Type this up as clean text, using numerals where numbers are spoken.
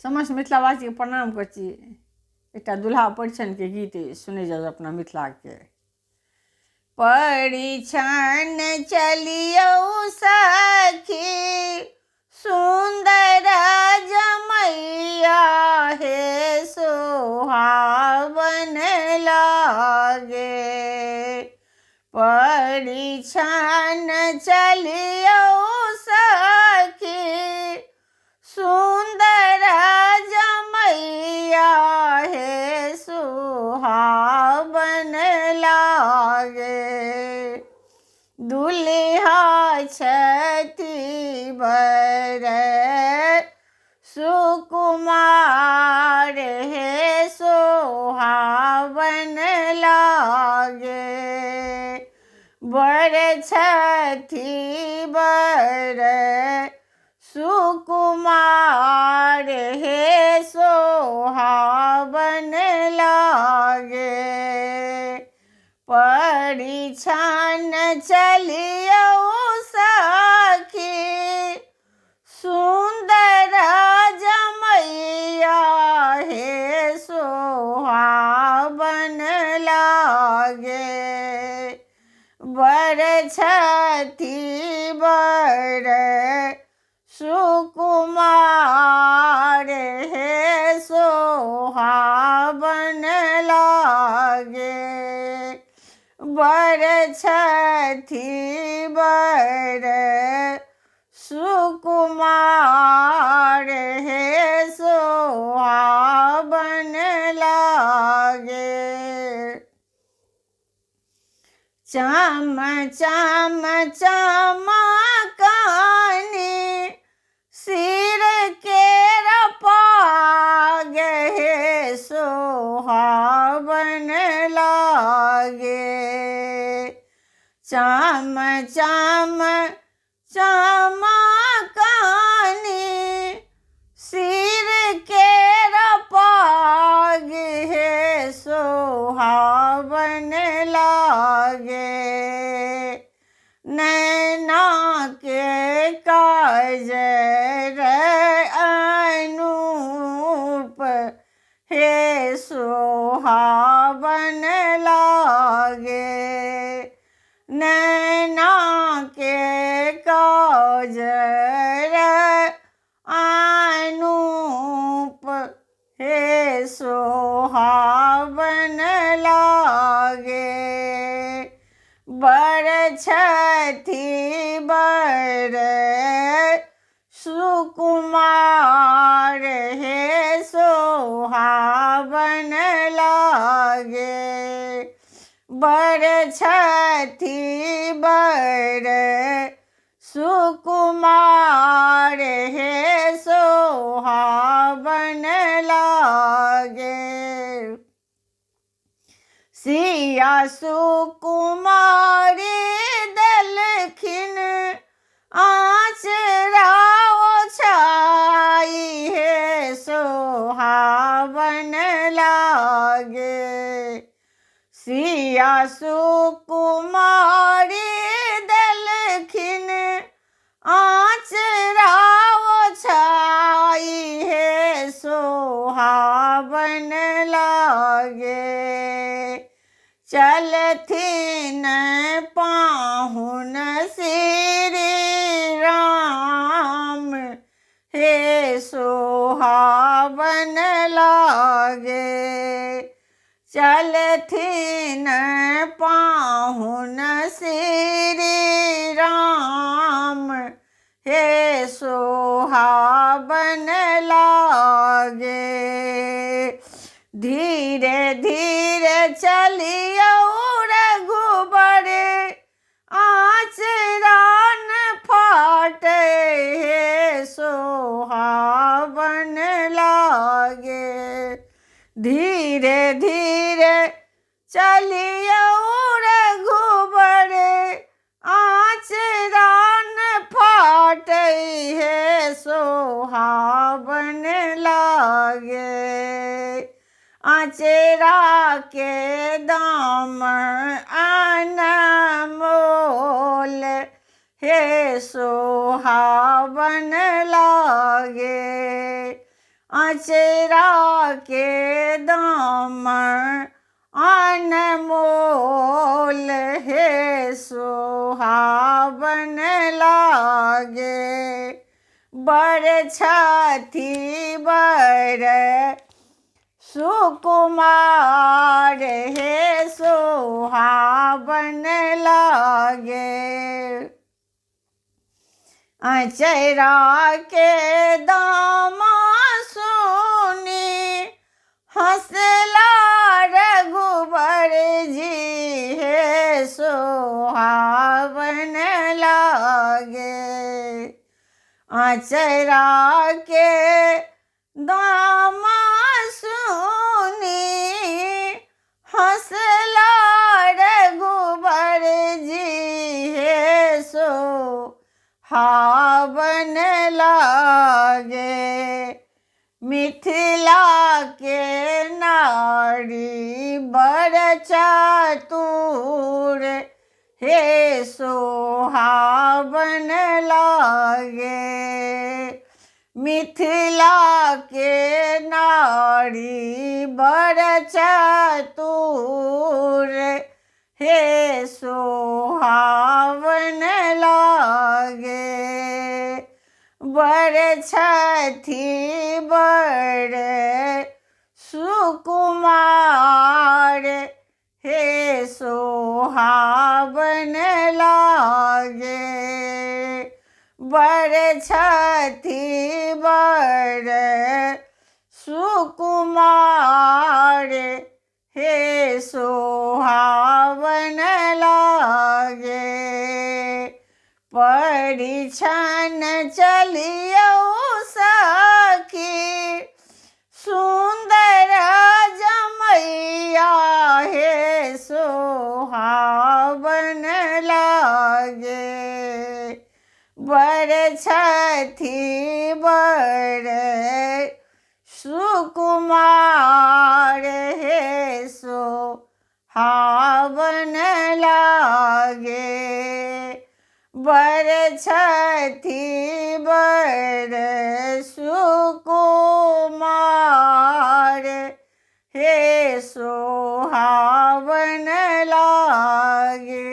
समस्त मिथिलावासीके प्रणाम करै छी। एकटा दुल्हा परिछनके गीत सुनै जाउ अपना मिथिलाके। परिछन चलियौ सखी सुन्दर जमैया हे सोहावन लागे। परिछन चलियौ सखी सुन्दर जमैया हे सुहावन लागे। दुल्हा छथि बर सुकुमार हे सोहावन लागे। बर छथि बर सुकुमार हे सोहावन लागे। परिछन चलियौ सखी सुन्दर जमैया हे सोहावन लागे। बर छथि बर सुकुमार हे सोहावन लागे। बर छथि बर सुकुमार हे सोहावन लागे। चम चम चमकानी सिर के पाग हे सोहावन लागे। चम चम चमकानी सिर के पाग हे सोहावन लागे। नैना के काजर अनूप हे सोहावन लागे। नैना के काजर अनूप हे सोहावन लागे। बर छथि बर सुकुमार हे सोहावन लागे। बर छथि बर सुकुमार हे सोहावन लागे। सिया सुकुमारी देलखिन आँचरा ओछाई हे सोहावन लागे। सिया सुकुमारी देलखिन आँचरा ओछाई हे सोहावन लागे। चलथिन पाहुन श्री राम हे सोहावन लागे। चलथिन पाहुन श्री राम हे सोहावन लागे। धीरे धीरे चलियौ रघुबर आँचरा न फाटे हे सोहावन लागे। धीरे धीरे चलियौ रघुबर आँचरा न फाटे हे सोहावन लागे। आँचरा के दाम अनमोल हे सोहावन लागे। अचरा के दामन अनमोल हे सुहावन लागे। बर छथि बर सुकुमार हे सुहावन लागे। अचरा के दामा सुनी हंसला रघुबर जी हे सुहावन लागे। अचरा के दामा सुनी हंसला रघुबर जी हे सुहावन लागे। मिथिला के नारी बड़ चतुर हे सुहावन लागे। मिथिला के नारी बड़ चतुर हे सुहावन लागे। बर छथि बर सुकुमार हे सुहावन लागे। बर छथि बर सुकुमार हे सुहावन लागे। परिछन चलियौ सखी सुंदर जमैया हे सुहावन लागे। बर छथि बर सुकुमार हे सुहावन लागे। बर छथि बर सुकुमार हे सुहावन लागे।